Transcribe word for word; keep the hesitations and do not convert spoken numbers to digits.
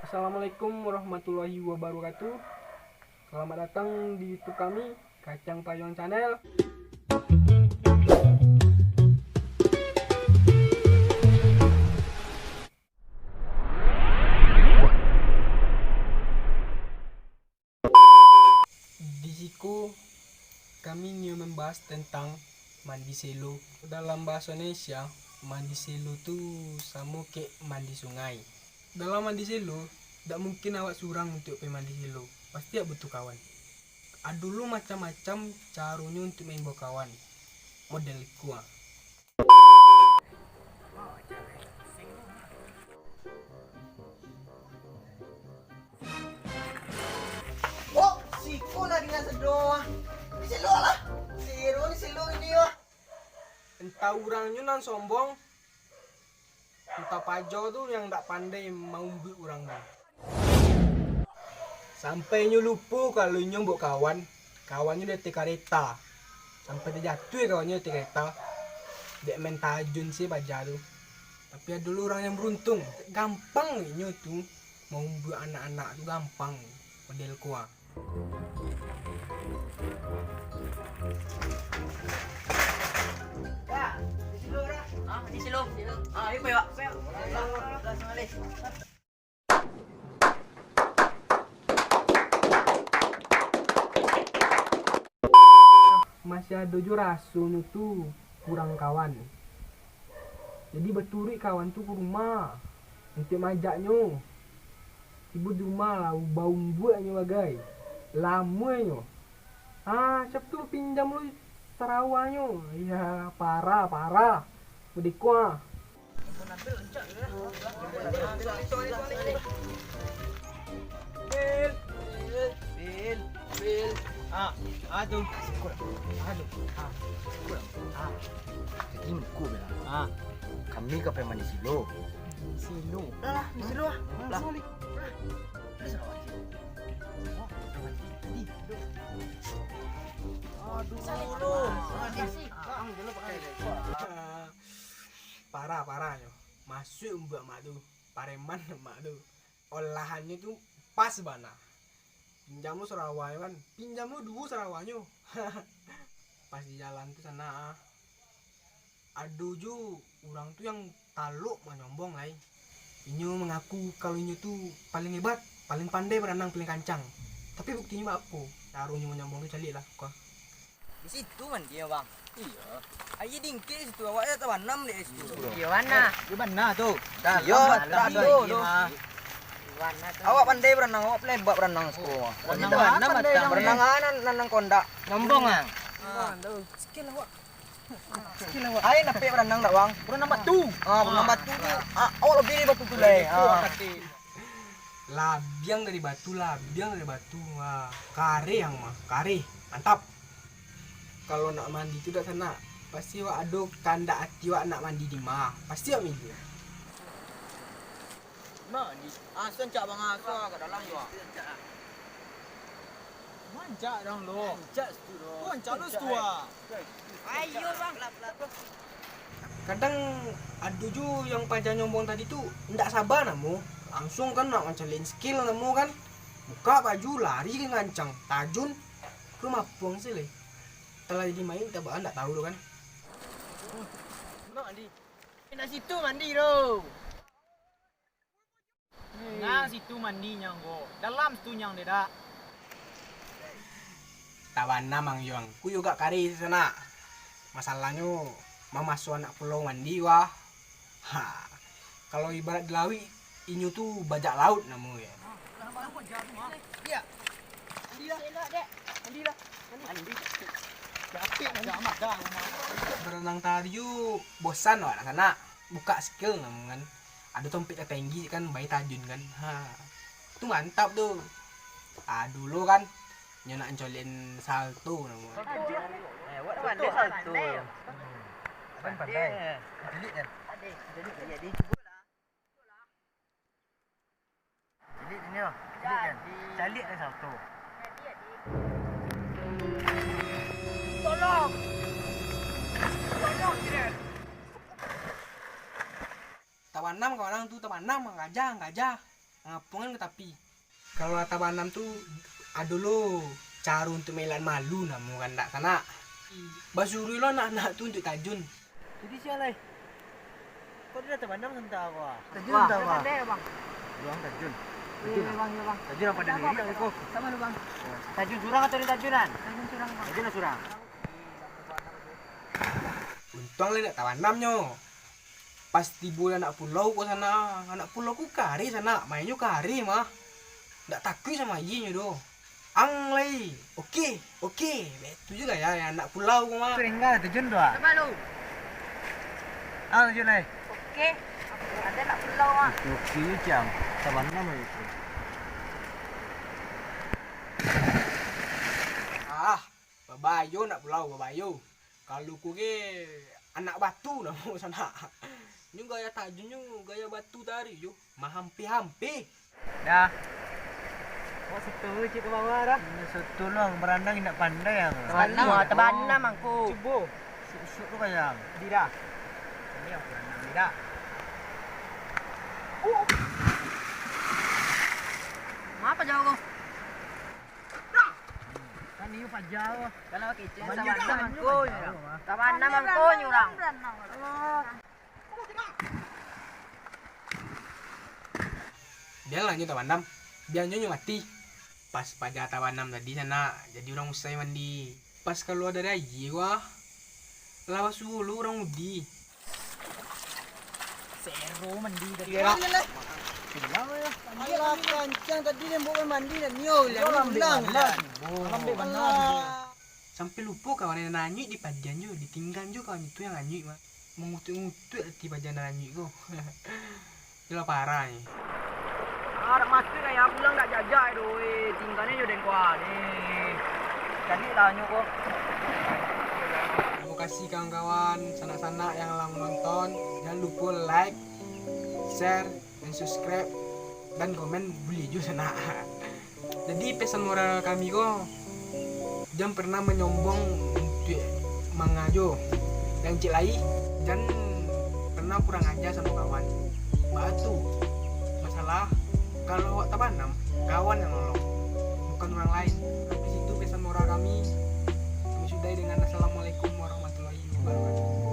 Assalamualaikum warahmatullahi wabarakatuh. Selamat datang di YouTube kami, Kacang Payuang Channel. Di siko, kami nio mambahas tantang mandi selo. Dalam bahaso Indonesia, mandi selo tu samo kek mandi sungai. Dalam mandi selo, dak mungkin awak surang untuak pai mandi selo. Pasti awak butuh kawan. Ado lo macam-macam caronyo untuak maimbau kawan. Model iko, ah. Oh, siko lah dengan sedo. Ni selo lah. Sero ni selo ini, wah. Entah urangnyo nan sombong, entah pajo tu yang dak pandai maumbuik urang tu. Sampai inyo lupo kalau inyo ambok kawan, kawannyo di ateh kareta. Sampai tajatuah kawannyo di ateh kareta, dek main tajun se paja tu. Tapi ado lo urang yang beruntung, gampang inyo tu maumbuik anak-anak tu, gampang model ko, ah. Ah, di silo. Ah, ayo, ayo, ayo. Masih ado jo rasonyo tu kurang kawan. Jadi baturuik kawan tu ka rumah, untuak maajaknyo. Tibo di rumah lah, baumbuaknyo bagai. Lamonyo. Ah, sia tu pinjam lo sarawanyo. Iya, parah, parah. Merdeka, ah. Bil. Bil. Bil. Ah, ah tu. Ah tu. Ah. Ah. Jadi engkau bilang. Ah. Kami ka pai mandi silo. Silo. Dah lah, di silo lah. Lah. Silo. Dah. Dah. Aduh. Parah, parah yo. Masuak umbuak mak tu. Pareman mak tu. Olahannyo tu pas bana. Pinjam lo sarawanyo kan. Pinjam lo duo sarawanyo. Pas di jalan tu sanak, ah. Ado jo urang tu yang talok manyombong lai. Inyo mangaku kalau inyo tu paling hebat, paling pandai baranang, paling kancang. Tapi buktinyo apo? Caronyo manyombong tu caliak lah, kok. Di situ mandi, Bang? Iyo. Aia dingkek situ, awak yo tabanam dek situ. Iyo, bana. Iyo, bana tu. Iyo, dalam tu. Bana tu. Awak pandai baranang, awak pandai hebat baranang situ. Baranang, baranang, baranang, ah, nan, nan, nan kondak. Nyombong, ah. Skill awak. Ai, napek baranang dak, Bang? Baranang batu. Ah, baranang batu tu. Ah, awak labiah dari batu tu lai. Ah. Labiah dari batu, labiah dari batu. Ah, kareh ang mah, kareh. Mantap. Kalau nak mandi tu dak sanak, pasti awak ado kandak ati awak nak mandi di ma. Pasti awak mandi. Mandi. Ah, sudah cak bang asa ka dalam tu, ah. Mancak dang lo. Mancak situ lo. Tu mancak lo situ, ah. Ayo, Bang. Kadang ado jo yang paja nyombong tadi tu, ndak saba namo. Langsuang kan nak mancaliak skill namo kan. Buka baju, lari ka gancang, tajun. Ka mapuang se lai. Talah jadi main, tabaan ndak tahu tu kan. Nak mandi. Nak situ mandi tu. Nah, situ mandi nyang ko. Dalam situ nyang dedak. Tabana, Mang Yuang. Ku juga kari sanak. Masalahnyo, mamaso anak pulau mandi, wah. Ha. Kalau ibarat di lauik, inyo tu bajak laut namo yo. Iya. Mandilah. Mandilah. Mandi. Capek mandi. Berenang tadi tu bosan awak nak sanak. Buka skill namo kan. Ado tompek tatanggi kan, bai tajun kan. Ha. Tu mantap tu. Ah, dulu kan, nyo nak ncolian salto namo. Eh, awak pandai salto. Kan pandai. Jadi kan. Jadi, jadi, jadi. Jadi ni lah. Jadi kan. Caliak kan salto. Tolong. Tolong, Jiran. Tabanam ka urang tu, tabanam, gajah, gajah. Apongan ka tapi. Kalau lah tabanam tu, ado lo caro untuak maelak malu namo kan, ndak sanak? Basuruah lo anak-anak tu untuak tajun. Jadi sia lai? Kok dia tabanam santa ko ah? Tajun. Wah, santa ko ah? Pandai, Bang. Bang tajun. Iya, Tajun ah? Bang, iya, Bang. Tajun apa Santa dari apa, ni Bang? Ko? Sama lu, Bang. Tajun surang atau di tajunan? Tajun surang, Bang. Tajun lah surang. Untuang lah indak tabanamnyo. Pas tibo di anak pulau ko sanak, anak pulau ko kareh sanak, mainnyo kareh mah. Ndak takuik samo ayie nyo doh. Ang lai, oke, oke, baitu juo gaya anak pulau ko mah. Ringga tajun tu ah. Coba lu. Ang tajun lai. Oke, ado anak pulau mah. Oke, oke, ciang. Tabanam lah itu. Ah, babayo anak pulau, babayo. Kalau ko ge anak batu namo sanak. Nyo gaya tajun nyo gaya batu tadi jo, mahampe-hampe. Dah. Kok situ cik ke bawah dah? Ini situ lo, berenang indak pandai ang. Tabanam, tabanam angku. Cubo. Suk-suk tu kayang. Di dah. Ini yang berenang di dah. Ngapa jauh kau? Kan iyo paja lo. Kalau kecil tabanam angku nyo. Tabanam angku nyo urang. Bialah nyo tabanam. Bianyo nyo mati. Pas paja tabanam tadi sanak, jadi urang usai mandi. Pas kalua dari ayie wah, lah basuo lo urang udi. Sero mandi tadi. Iyo lah. Alah, kancang tadi den bawa mandi dan nyo, lambek pulang. Alah, lambek bana. Sampai lupo kawan nan anyuik di padian jo, ditinggaan jo kawan itu yang anyuik mah. Mangutuik-ngutuik ati paja nan anyuik ko. Itulah parah ni. Ah, dak masuak gaya pulang dak jajak doh, eh. Tinggaannyo jo dengkua ni. Caliak lah nyo ko. Terima kasih kawan-kawan, sanak-sanak yang lah menonton. Jangan lupo like, share, dan subscribe, dan komen buliah juo sanak. Jadi pesan moral kami ko, jan pernah manyombong untuak mangajo. Yang ciek lai, jan pernah kurang aja samo kawan. Baa tu, masalah kalau awak tabanam, kawan yang nolong, bukan urang lain. Sampai situ pesan moral kami. Kami sudahi dengan assalamualaikum warahmatullahi wabarakatuh.